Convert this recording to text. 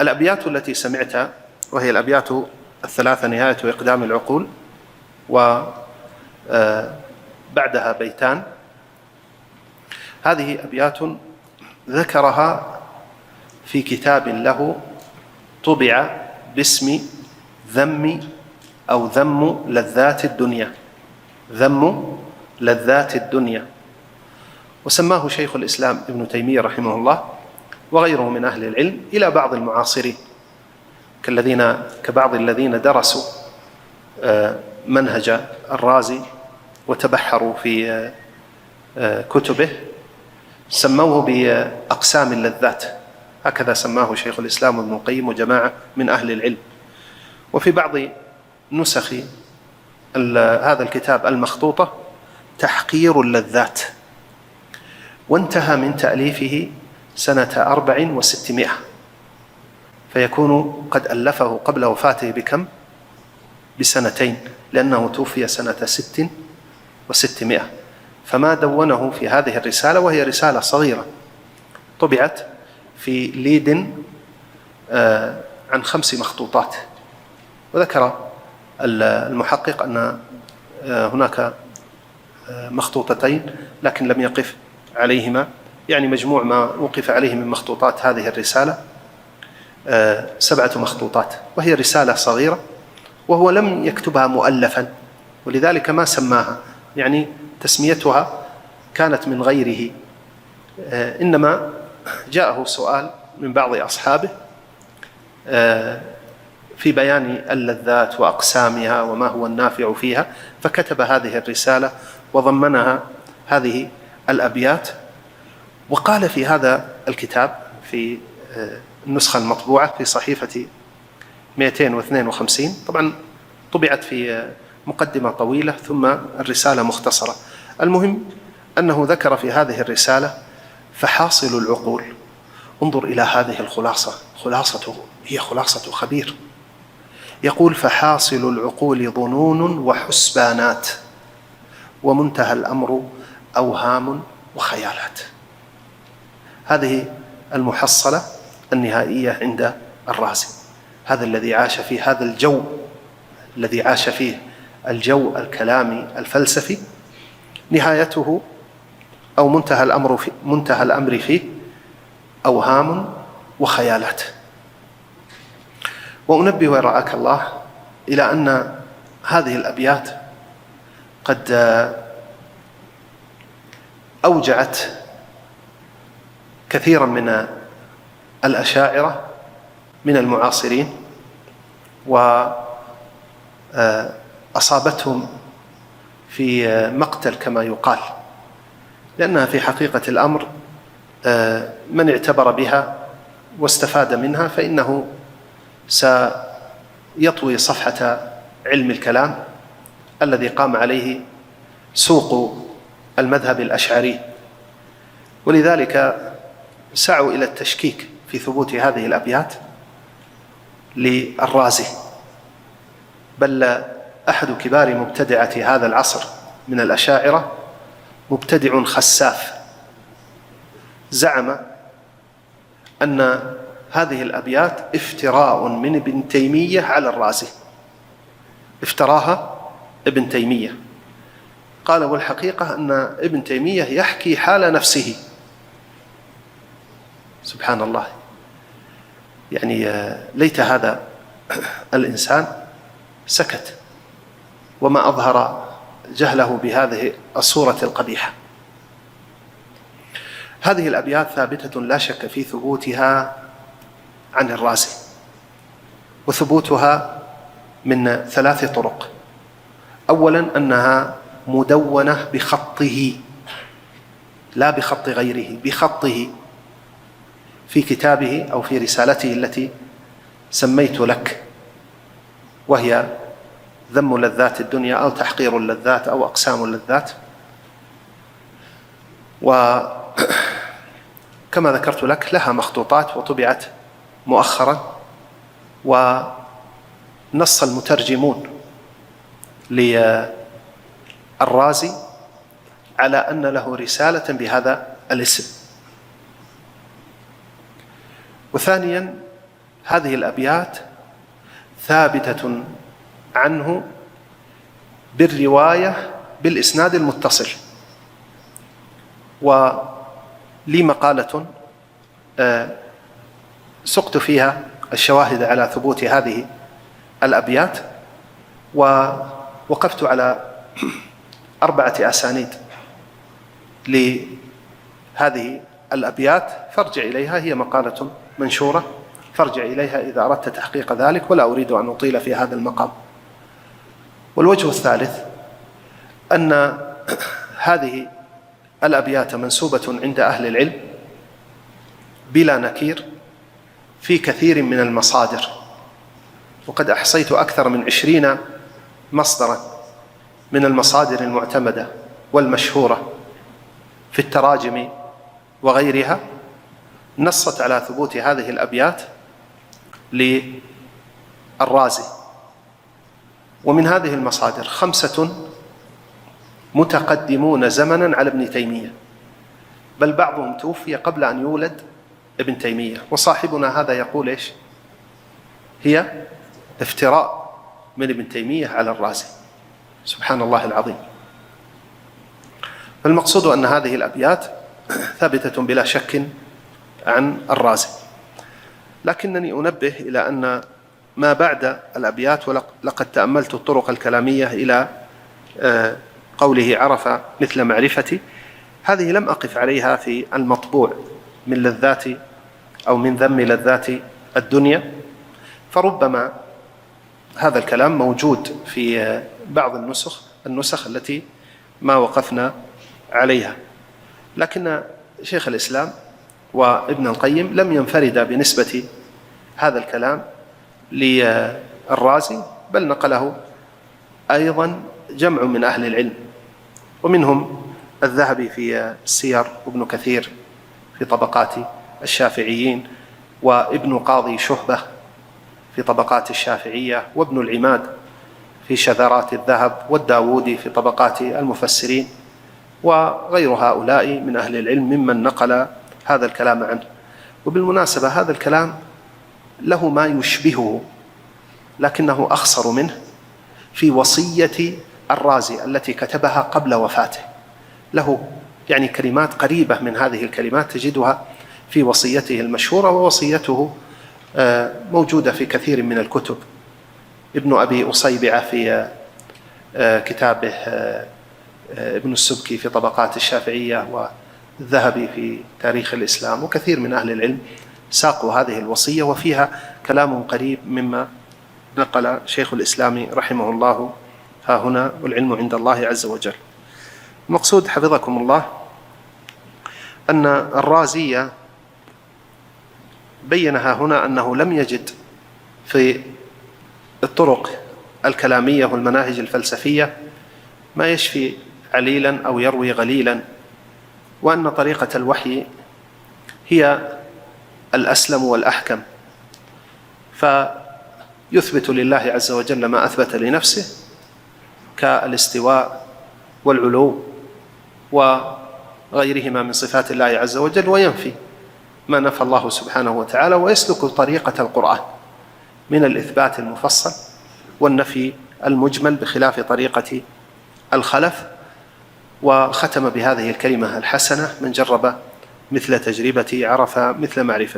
الأبيات التي سمعتها وهي الأبيات الثلاثة، نهاية إقدام العقول وبعدها بيتان، هذه أبيات ذكرها في كتاب له طبع باسم ذم أو ذم لذات الدنيا، ذم لذات الدنيا، وسماه شيخ الإسلام ابن تيمية رحمه الله وغيره من أهل العلم إلى بعض المعاصرين كبعض الذين درسوا منهج الرازي وتبحروا في كتبه، سموه بأقسام اللذات، هكذا سماه شيخ الإسلام ابن القيم وجماعة من أهل العلم. وفي بعض نسخ هذا الكتاب المخطوطة تحقير اللذات، وانتهى من تأليفه سنة 604، فيكون قد ألفه قبل وفاته بكم؟ بسنتين، لأنه توفي سنة 606. فما دونه في هذه الرسالة، وهي رسالة صغيرة طبعت في ليدن عن 5 مخطوطات، وذكر المحقق أن هناك مخطوطتين لكن لم يقف عليهما، يعني مجموع ما وقف عليه من مخطوطات هذه الرسالة 7 مخطوطات، وهي رسالة صغيرة، وهو لم يكتبها مؤلفا، ولذلك ما سماها، يعني تسميتها كانت من غيره، إنما جاءه سؤال من بعض أصحابه في بيان اللذات وأقسامها وما هو النافع فيها، فكتب هذه الرسالة وضمنها هذه الأبيات. وقال في هذا الكتاب في النسخة المطبوعة في صحيفة 252، طبعا طبعت في مقدمة طويلة ثم الرسالة مختصرة. المهم أنه ذكر في هذه الرسالة فحاصل العقول. انظر إلى هذه الخلاصة، خلاصته هي خلاصة خبير. يقول: فحاصل العقول ظنون وحسبانات، ومنتهى الأمر أوهام وخيالات. هذه المحصلة النهائية عند الرازي، هذا الذي عاش في هذا الجو، الذي عاش فيه الجو الكلامي الفلسفي، نهايته أو منتهى الأمر فيه أوهام وخيالات. وأنبه رعاك الله إلى أن هذه الأبيات قد أوجعت كثيرا من الأشاعرة من المعاصرين، وأصابتهم في مقتل كما يقال، لأنها في حقيقة الأمر من اعتبر بها واستفاد منها فإنه سيطوي صفحة علم الكلام الذي قام عليه سوق المذهب الأشعري. ولذلك سعوا إلى التشكيك في ثبوت هذه الأبيات للرازي، بل أحد كبار مبتدعة هذا العصر من الأشاعرة مبتدع خساف زعم أن هذه الأبيات افتراء من ابن تيمية على الرازي، افتراها ابن تيمية. قال: والحقيقة أن ابن تيمية يحكي حال نفسه. سبحان الله، يعني ليت هذا الإنسان سكت وما أظهر جهله بهذه الصورة القبيحة. هذه الأبيات ثابتة لا شك في ثبوتها عن الرازي، وثبوتها من 3 طرق. أولا، أنها مدونة بخطه لا بخط غيره، بخطه في كتابه أو في رسالته التي سميت لك، وهي ذم لذات الدنيا أو تحقير اللذات أو أقسام اللذات. وكما ذكرت لك لها مخطوطات وطبعت مؤخرا، ونص المترجمون للرازي على أن له رسالة بهذا الاسم. وثانيا، هذه الأبيات ثابتة عنه بالرواية بالإسناد المتصل. ولي مقالة سقت فيها الشواهد على ثبوت هذه الأبيات، ووقفت على 4 أسانيد لهذه الأبيات، فارجع إليها، هي مقالة منشورة، فارجع إليها إذا أردت تحقيق ذلك، ولا أريد أن أطيل في هذا المقام. والوجه الثالث أن هذه الأبيات منسوبة عند أهل العلم بلا نكير في كثير من المصادر، وقد أحصيت أكثر من 20 مصدرا من المصادر المعتمدة والمشهورة في التراجم وغيرها نصت على ثبوت هذه الأبيات للرازي. ومن هذه المصادر 5 متقدمون زمنا على ابن تيمية، بل بعضهم توفي قبل أن يولد ابن تيمية. وصاحبنا هذا يقول إيش؟ هي افتراء من ابن تيمية على الرازي، سبحان الله العظيم. فالمقصود أن هذه الأبيات ثابتة بلا شك عن الرازي، لكنني أنبه إلى أن ما بعد الأبيات، ولقد تأملت الطرق الكلامية إلى قوله عرف مثل معرفتي، هذه لم أقف عليها في المطبوع من لذات أو من ذم لذات الدنيا، فربما هذا الكلام موجود في بعض النسخ التي ما وقفنا عليها، لكن شيخ الإسلام وابن القيم لم ينفرد بنسبة هذا الكلام للرازي، بل نقله أيضا جمع من أهل العلم، ومنهم الذهبي في السير، وابن كثير في طبقات الشافعيين، وابن قاضي شهبة في طبقات الشافعية، وابن العماد في شذرات الذهب، والداودي في طبقات المفسرين، وغير هؤلاء من أهل العلم ممن نقل هذا الكلام عنه. وبالمناسبة هذا الكلام له ما يشبهه لكنه أخصر منه في وصية الرازي التي كتبها قبل وفاته، له يعني كلمات قريبة من هذه الكلمات تجدها في وصيته المشهورة، ووصيته موجودة في كثير من الكتب. ابن أبي أصيبعة في كتابه ابن السبكي في طبقات الشافعية، والذهبي في تاريخ الإسلام، وكثير من أهل العلم ساقوا هذه الوصية، وفيها كلام قريب مما نقل شيخ الإسلام رحمه الله ها هنا، والعلم عند الله عز وجل. المقصود حفظكم الله أن الرازي بينها هنا أنه لم يجد في الطرق الكلامية والمناهج الفلسفية ما يشفي عليلا أو يروي غليلا، وأن طريقة الوحي هي الأسلم والأحكم، فيثبت لله عز وجل ما أثبت لنفسه كالاستواء والعلو وغيرهما من صفات الله عز وجل، وينفي ما نفى الله سبحانه وتعالى، ويسلك طريقة القرآن من الإثبات المفصل والنفي المجمل بخلاف طريقة الخلف. وختم بهذه الكلمة الحسنة: من جرب مثل تجربتي عرف مثل معرفتي.